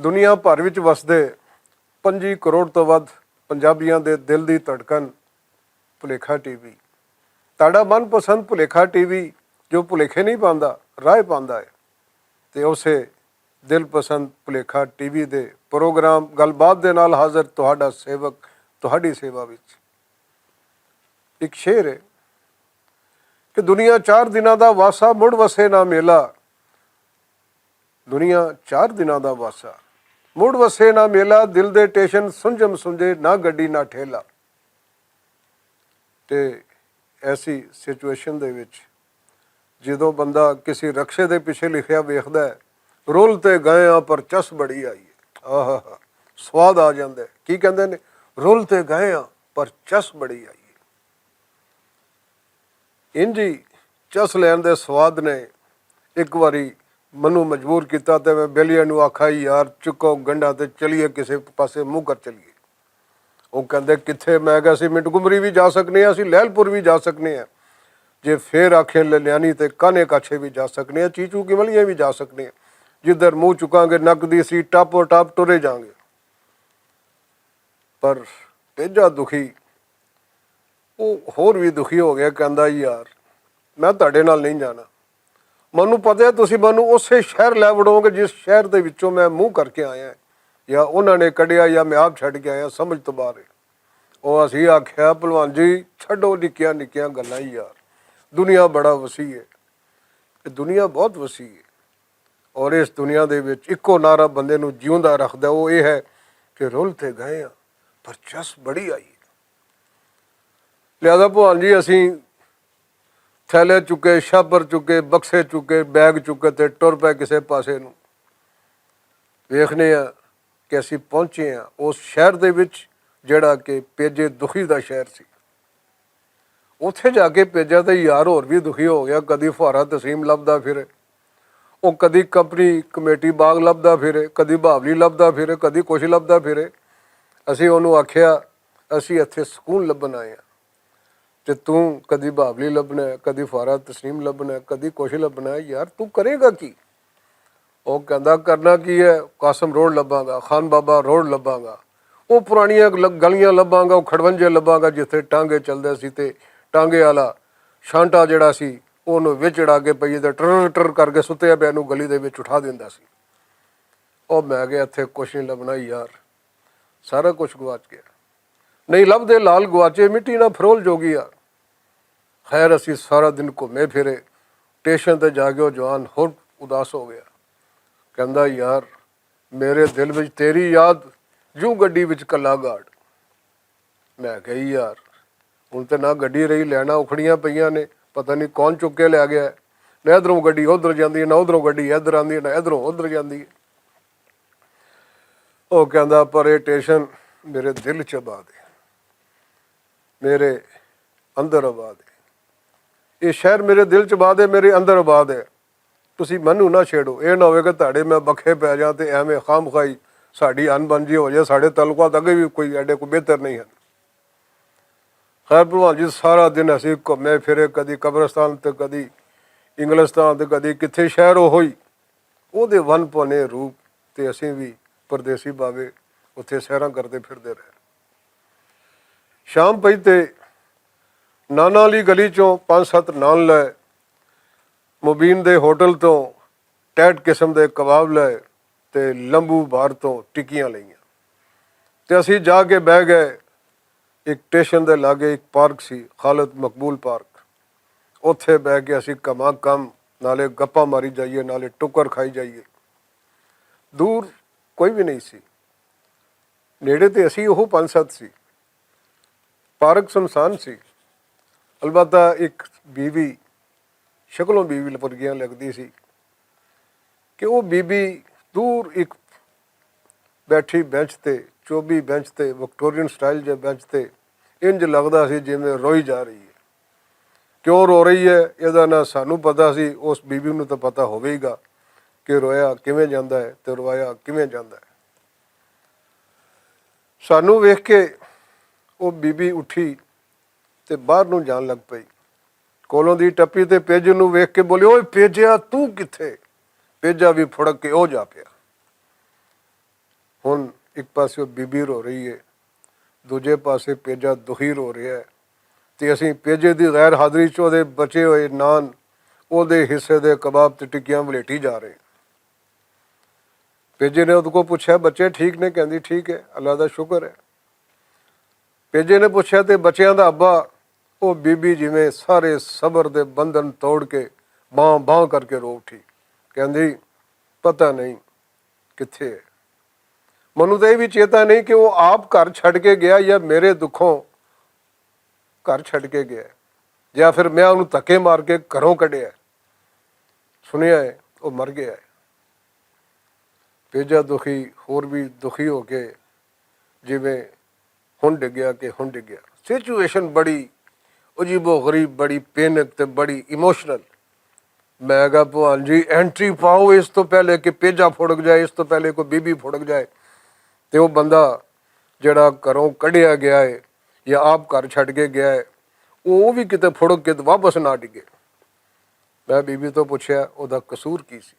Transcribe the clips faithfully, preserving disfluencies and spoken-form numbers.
دنیا بھر وچ وسدے پنجی کروڑ توں ودھ پنجابیاں دے دل دی دھڑکن بھلیکھا ٹی وی۔ تہاڈا من پسند بھلیکھا ٹی وی، جو بھلیکھے نہیں پاندا، راہ پاندا ہے۔ تے اسے دل پسند بھلیکھا ٹی وی دے پروگرام گل بات دے نال حاضر تہاڈا سیوک، تہاڈی سیوا وچ۔ ایک شعر ہے کہ دنیا چار دناں دا واسا، مڑ وسے نہ میلا۔ دنیا چار دناں دا واسا، مڑ وسے نہ میلا، دل دے ٹیشن سنجم سنجے، نہ گڈی نہ ٹھیلا۔ تے ایسی سچویشن دے وچ جدوں بندہ کسی رکشے دے پیچھے لکھیا ویکھدا ہے، "رول تے گئے آں پر چس بڑی آئی ہے۔" آہا، سواد آ جاندا ہے۔ کی کہندے نے؟ "رول تے گئے آں پر چس بڑی آئی ہے۔" انجی چس لین دے سواد نے ایک واری منوں مجبور کیتا تے میں بیلیاں نوں آکھا، "یار، چکو گنڈا تے چلیے، کسے پاسے منہ کر چلیے۔" وہ کہندے، "کتھے؟" میں کہا، "اسی منٹ گمری بھی جا سکنے ہیں، اسی لہل پور بھی جا سکنے ہیں۔ جے فیر آکھیں للیانی تے کانے کاچھے بھی جا سکنے ہیں، چیچو کی ملیاں بھی جا سکنے ہیں۔ جدھر منہ چکاں گے، نک دی سی ٹاپ اور ٹاپ ٹرے جاؤں گے۔" پر پیجا دکھی، وہ ہور بھی دکھی ہو گیا، کہندا، "یار، میں تہاڈے نال نہیں جانا۔ مینوں پتہ ہے تسی مینوں اسے شہر لے وڑو گے جس شہر دے وچوں میں منہ کر کے آیا ہاں، یا انہاں نے کڈیا یا میں آپ چھڈ کے آیا، سمجھ تو باہر ہے۔" او اسی آکھیا، "پہلوان جی، چھڈو نکیاں نکیاں گلاں یار، دنیا بڑا وسیع ہے، یہ دنیا بہت وسیع ہے، اور اس دنیا دے وچ اکو نعرہ بندے نوں جیوندا رکھدا، وہ یہ ہے کہ رول تے گئے ہاں، پر چس بڑی آئی ہے۔" لہذا پہلوان جی، اسی تھیلے چکے، شاپر چکے، بکسے چکے، بیگ چکے تے ٹر پے کسے پاسے نوں۔ ویکھنے آں کہ اسی پہنچے آں اس شہر دے وچ، جڑا کہ پیجے دکھی دا شہر سی۔ اوتھے جا کے پیجا تے یار ہور وی دکھی ہو گیا، کدی فارا تسلیم لبدا پھرے، او کدی کمپنی کمیٹی باغ لبدا پھرے، کدی بھاولی لبدا پھرے، کدی کچھ لبدا پھرے۔ اسی اونوں آکھیا، "اسی اتھے سکون لبن آئے آں، تے توں کدی بھاولی لبنا ہے، کدی فارا تسلیم لبنا ہے، کدی کچھ لبنا ہے، یار توں کرے گا کی؟" او کہندا، "کرنا کی ہے؟ قاسم روڈ لباں گا، خان بابا روڈ لباں گا، او پرانیاں ل-، گلیاں لباں گا، او کھڑونجے لباں گا، جتھے ٹانگے چلدے سی تے ٹانگے والا شانٹا جڑا سی، اونوں وچ اڑا کے پئیے تے ٹر ٹر کر کے ستیا پیا نوں گلی دے وچ اٹھا دیندا سی۔" او میں کہیا، "اتھے کچھ نہیں لبنا یار، سارا کچھ گواچ گیا۔" نہیں لبدے لال گواچے، مٹی نہ پھرول جوگی آ۔ خیر، اسی سارا دن گھومے پھرے، ٹیشن تے جا کے او جوان ہور اداس ہو گیا۔ کہندا، "یار، میرے دل وچ تیری یاد، یوں گڈی وچ کلا گاڑ۔" میں کہی، "یار، ہن تے نہ گڈی رہی، لیناں اکھڑیاں پئیاں نے، پتہ نہیں کون چک کے لے گیا ہے۔ نہ ادھروں گڈی ادھر جاندی ہے، نہ ادھروں گڈی ادھر آندی ہے، نہ ادھروں ادھر جاندی ہے۔" او کہندا، "پر اے ٹیشن میرے دل چ آباد ہے، میرے اندر آباد ہے۔ اے شہر میرے دل چ آباد ہے، میرے اندر آباد ہے۔ تسی مینوں نہ چھیڑو، اے نہ ہوئے کہ تہاڈے میں بکھے پے جاں تے ایویں خام خواہی ساڈی ان بن جی ہو جائے، ساڈے تعلقات اگے بھی کوئی ایڈے کوئی بہتر نہیں ہن۔" خیر بھلوان جی، سارا دن اسی گھومے پھرے، کدی قبرستان تے کدی انگلستان تے کدی کتھے شہر او ہوئی۔ او دے ون پونے روپ تے اسی بھی پردیسی باوے اتھے سیراں کردے پھردے رہے۔ شام پئی تے نانا علی گلی چوں پانچ ست نان لے، مبین دے ہوٹل توں ٹیٹ قسم دے کباب لے تے لمبو بار توں ٹکیاں لئیاں تے اسی جا کے بہہ گئے۔ ایک ٹیشن دے لاگے ایک پارک سی، خالد مقبول پارک۔ اوتھے بہہ کے اسی کما کم نالے گپاں ماری جائیے، نالے ٹکر کھائی جائیے۔ دور کوئی بھی نہیں سی، نیڑے تے اسی اوہ پانچ ست سی۔ پارک سنسان سی، البتہ ایک بیوی، شکلوں بیوی ورگیاں لگدی سی، کہ وہ بیوی دور ایک بیٹھی بینچ تے، چوبی بینچ تے، وکٹورین سٹائل جے بینچ تے، انج لگدا سی جویں روئی جا رہی ہے۔ کیوں رو رہی ہے، ایہدا نہ سانوں پتہ سی، اس بیوی نوں تاں پتہ ہووے گا کہ رویا کیویں جاندا ہے تے روایا کیویں جاندا ہے۔ سانوں ویکھ کے او بی بی اٹھی تے باہر نوں جان لگ پئی۔ کولوں دی ٹپی تے پیجے نوں ویکھ کے بولی، "اوئے پیجیا، توں کتھے؟" پیجا وی پھڑک کے او جا پیا۔ ہن اک پاسے او بی بی رو رہی ہے، دوجے پاسے پیجا دکھی رو رہیا ہے، تے اسی پیجے دی غیر حاضری چ اوہدے بچے ہوئے نان اوہدے حصے دے کباب تے ٹکیاں ولیٹی جا رہے ہیں۔ پیجے نے اوہدے کول پچھیا، بچے ٹھیک نے؟ کہندی ٹھیک ہے، اللہ دا شکر ہے۔ پیجے نے پچھیا تے بچیاں دا ابا؟ او بی بی جیویں سارے صبر دے بندھن توڑ کے باں باں کر کے رو اٹھی، کہندی پتہ نہیں کتھے ہے۔ مینوں تے ایہہ وی چیتا نہیں کہ او آپ گھر چھڈ کے گیا یا میرے دکھوں گھر چھڈ کے گیا، یا فیر میں انوں تکے مار کے گھروں کڈیا۔ سنیا ہے او مر گیا ہے۔ پیجا دکھی ہور وی دکھی ہو کے جیویں ہن ڈگیا کہ ہن ڈگیا۔ سچویشن بڑی عجیب و غریب، بڑی پینک تے بڑی ایموشنل۔ میں کہا بھوان جی اینٹری پاؤ اس توں پہلے کہ پیجا پھڑک جائے، اس توں پہلے کوئی بی بی پھڑک جائے، تے او بندہ جیہڑا گھروں کڈیا گیا ہے یا آپ گھر چھڈ کے گیا ہے، او وی کتے پھڑک کے تے واپس نہ ڈگے۔ میں بی بی توں پچھیا اوہدا قصور کی سی؟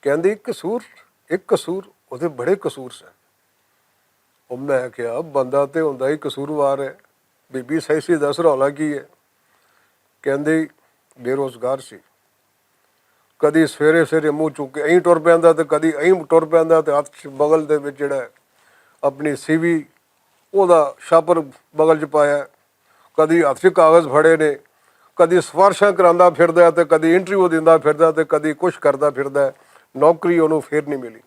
کہندی قصور؟ اک قصور؟ اوہدے بڑے قصور سن۔ او میں کہیا بندہ تے ہوندا ہی قصوروار ہے۔ بی بی صحیح سی دس رولا کی ہے؟ کہندی بے روزگار سی۔ کدی سویرے سویرے منہ چک کے ایں ٹر پیندا تے کدی ایں ٹر پیندا تے ہتھ چ بغل دے وچ جیہڑا ہے اپنی سی وی اوہدا شاپر بغل چ پایا ہے۔ کدی ہتھ چ کاغذ پھڑے نے، کدی سفارشاں کراندا پھردا ہے تے کدی انٹرویو دیندا پھردا ہے تے کدی کچھ کردا پھردا ہے۔ نوکری اوہنوں فیر نہیں ملی۔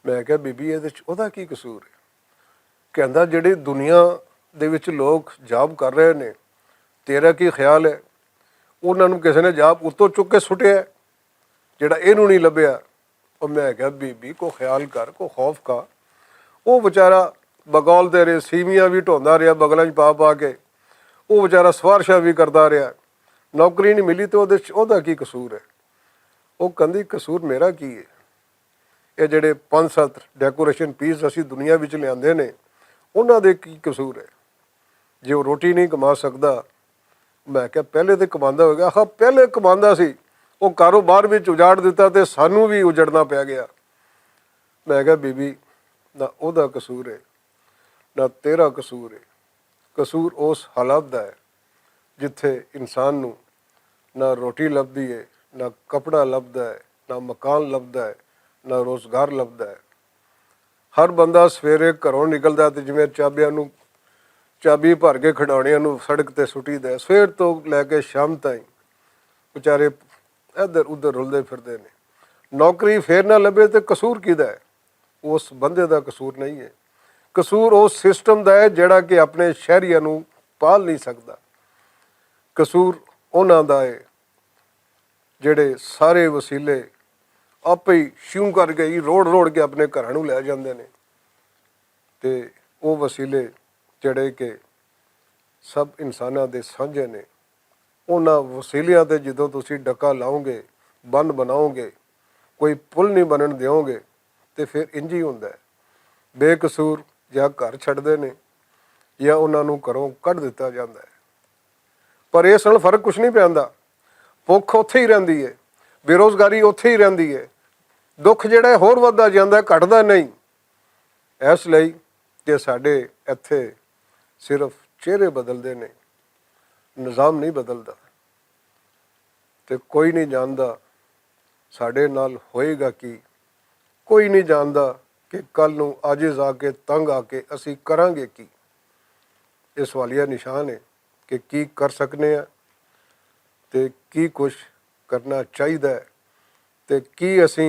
میں کہیا بی بی ایہدے چ اوہدا کی قصور ہے؟ کہندا جیہڑی دنیا دے وچ لوگ جاب کر رہے نے، تیرا کی خیال ہے؟ انہاں نوں کسے نے جاب اتوں چک کے سٹیا ہے جیہڑا ایہنوں نہیں لبھیا؟ او میں کہیا بی بی کو خیال کر، کو خوف کھا۔ او وچارا بغل دے رہے سیویاں وی ڈھوندا رہیا بغلاں چ پا پا کے، او وچارا سفارشاں وی کردا رہیا، نوکری نہیں ملی تے اوہدے چ اوہدا کی قصور ہے؟ او کہندی قصور میرا کی ہے؟ اے جیہڑے پنج ست ڈیکوریشن پیس اسی دنیا وچ لیاندے نے، انہاں دے کی قصور ہے؟ جے او روٹی نہیں کما سکدا، میں کہیا پہلے تے کماندا ہوئے گا؟ آخا پہلے کماندا سی، او کاروبار وچ اجاڑ دتا تے سانوں وی اجڑنا پیا گیا۔ میں کہیا بی بی، نہ اوہدا قصور ہے، نہ تیرا قصور ہے۔ قصور اس حالات دا ہے جتھے انسان نوں نہ روٹی لبھدی ہے، نہ کپڑا لبھدا ہے، نہ مکان لبھدا ہے، نہ روزگار لبھدا ہے۔ ہر بندہ سویرے گھروں نکلدا ہے تے جویں چابیاں نوں، چابی بھر کے کھڈاونیاں نوں سڑک تے سٹی دا ہے۔ سویر توں لے کے شام تائیں بیچارے ادھر ادھر رلدے پھردے نے۔ نوکری فیر نہ لبھے تے قصور کیدا ہے؟ اس بندے دا قصور نہیں ہے۔ قصور اس سسٹم دا ہے جیہڑا کہ اپنے شہریاں نوں پال نہیں سکدا۔ قصور انہاں دا ہے جیہڑے سارے وسیلے آپے ہی شیوں کر کے ہی روڑ روڑ کے اپنے گھراں نوں لے جاندے نے۔ تے او وسیلے جیہڑے کہ سب انساناں دے سانجھے نے، انہاں وسیلیاں تے جدوں تسی ڈکا لاؤ گے، بند بناؤ گے، کوئی پل نہیں بنن دیو گے، تے فیر انج ہی ہوندا ہے۔ بے قصور یا گھر چھڈدے نے یا انہاں نوں گھروں کڈ دتا جاندا ہے۔ پر اس نال فرق کچھ نہیں پیندا۔ بھوک اتھے ہی رہندی ہے، بے روزگاری اتھے ہی رہندی ہے، دکھ جیہڑا ہے ہور ودھدا جاندا ہے، گھٹدا نہیں۔ اس لئی کہ ساڈے ایتھے صرف چہرے بدلدے نے، نظام نہیں بدلدا۔ تے کوئی نہیں جاندا ساڈے نال ہوئے گا کی، کوئی نہیں جاندا کہ کل نوں عاجز آ کے، تنگ آ کے اسی کراں گے کی۔ اس والیہ نشان ہے کہ کی کر سکنے ہیں تے کی کچھ کرنا چاہیدا ہے تے کی اسی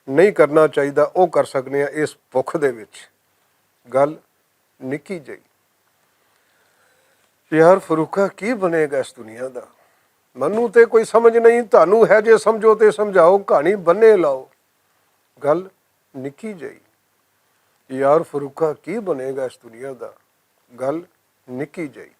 نہیں کرنا چاہیدا او کر سکنے ہیں۔ اس بھوک دے وچ گل نکی جئی۔ یار فروخا کی بنے گا اس دنیا دا؟ منوں تے کوئی سمجھ نہیں، تہانوں ہے جے سمجھو تے سمجھاؤ، کہانی بنے لاؤ۔ گل نکی جئی۔ یار فروخا کی بنے گا اس دنیا دا؟ گل نکی جئی۔